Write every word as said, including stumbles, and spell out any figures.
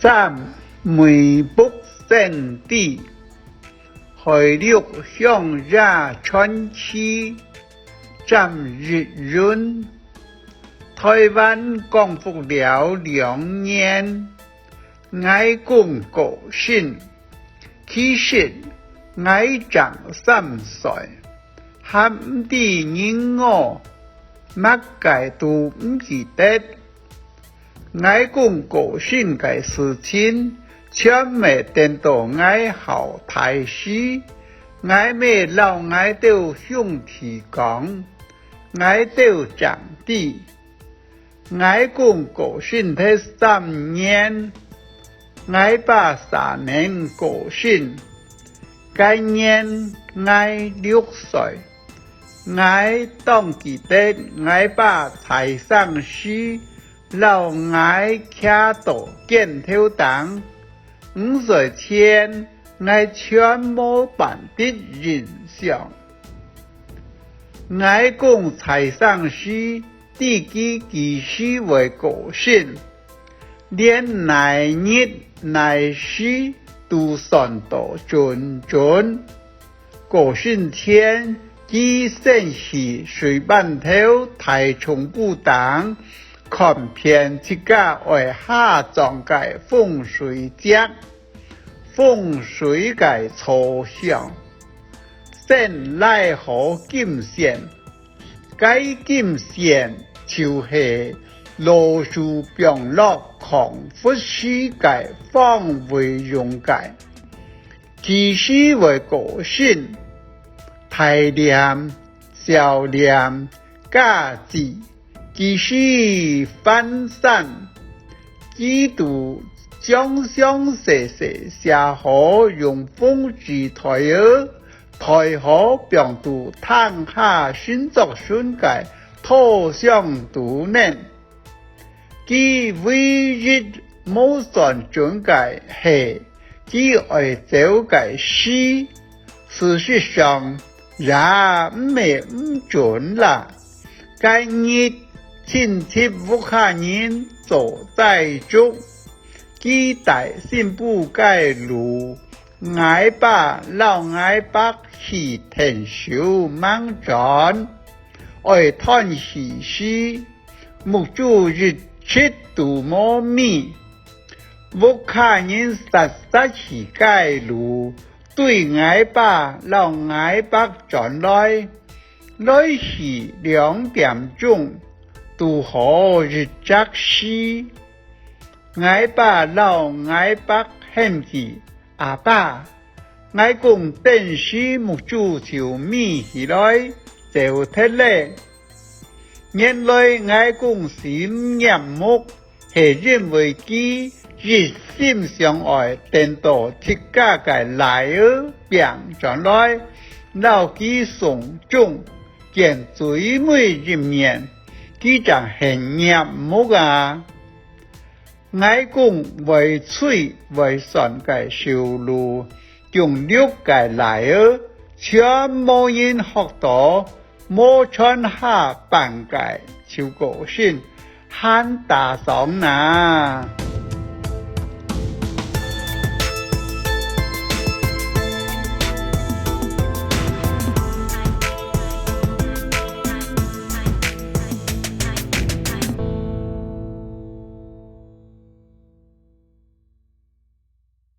三、梅北聖地，海陸鄉野傳奇，詹益雲。台灣光復了兩年， 𠊎公過身，其實𠊎正三歲，還毋知人我，麼个都毋記得。𠊎公過身个事情，全係等到𠊎較大時，𠊎姆摎𠊎兜兄弟講，𠊎兜正知。 𠊎公過身忒三年，𠊎爸續等過身。該年𠊎六歲，𠊎當記得𠊎爸在生時，摎𠊎擎到肩頭頂。五歲前，𠊎全無半滴印象。 𠊎公在生時，知佢幾時會過身，連哪日哪時都算到準準。過身前，佢先去水汴頭大叢埔頂，看遍自家愛下葬个風水跡、風水个坐向，先拉好金線， 該金線就係老鼠放落壙窟時个防衛用个。幾時會過身，大殮、小殮、家祭，幾時還山，佢都詳詳細細寫好，用紅紙袋仔 袋好放到廳下神桌脣个拖箱肚內。佢唯一無算準个係，佢愛走个時，事實上也毋係毋準啦。該日，親戚屋下人做齋燭，佢戴新埔街路， 𠊎爸摎𠊎伯去𢯭手吂轉，愛斷氣時，目珠一直都無瞇。屋下人煞煞去街路，對𠊎爸摎𠊎伯轉來，來去兩點鐘，堵好一隻時。 𠊎爸摎𠊎伯喊佢：「阿爸！」𠊎公頓時目珠就瞇起來，走忒咧。原來𠊎公死毋𥍉目，係因為佢一心想愛等到自家个倈仔拚轉來，摎佢送終，見最尾一面，佢正肯𥍉目啊！ 𠊎公會推會算个壽路，降六个倈仔，全無人學到，無傳下半个就過身，還打爽哪！